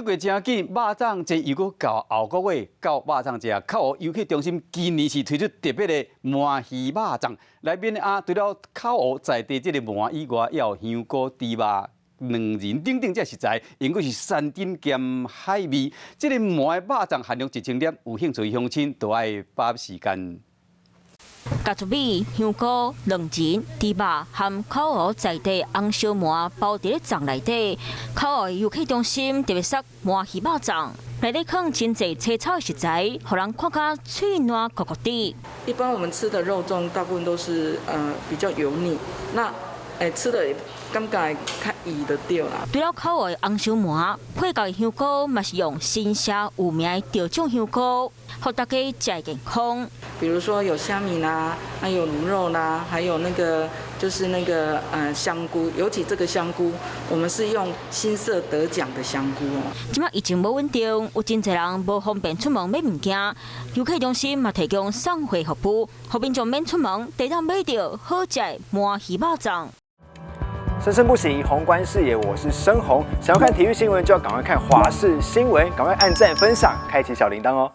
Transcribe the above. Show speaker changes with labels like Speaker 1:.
Speaker 1: 過誠緊，肉粽節又閣到後個月到肉粽節，口湖遊客中心今年是推出特別的鰻魚肉粽，內面啊，除了口湖在地這個鰻以外，也有香菇、豬肉、卵仁等等這食材，應該是山珍兼海味。這個鰻肉粽限量1000粒，有興趣鄉親都愛把握時間。
Speaker 2: 加竹米、香菇、卵仁、豬肉含口湖在地紅燒鰻包佇咧粽內底。口湖遊客中心特別設鰻魚肉粽，內底囥真濟青草的食材，予人看甲喙瀾糊糊的。
Speaker 3: 一般我們吃的肉粽大部分都是比較油膩，那吃的感覺較膩就對啦。
Speaker 2: 除了口湖的紅燒鰻，配合的香菇嘛是用新社有名的稻種香菇，予大家食會健康。
Speaker 3: 比如說有蝦米啦，還有滷肉啦，還有那個就是那個香菇，尤其這個香菇，我們是用新社得獎的香菇哦。
Speaker 2: 這擺疫情無穩定，有真濟人無方便出門買物件，遊客中心嘛提供送貨服務，予民眾免出門，就當買著好食的鰻魚肉粽。
Speaker 4: 生生不息，宏觀視野，我是申宏。想要看體育新聞，就要趕快看華視新聞，趕快按讚、分享，開啟小鈴鐺哦。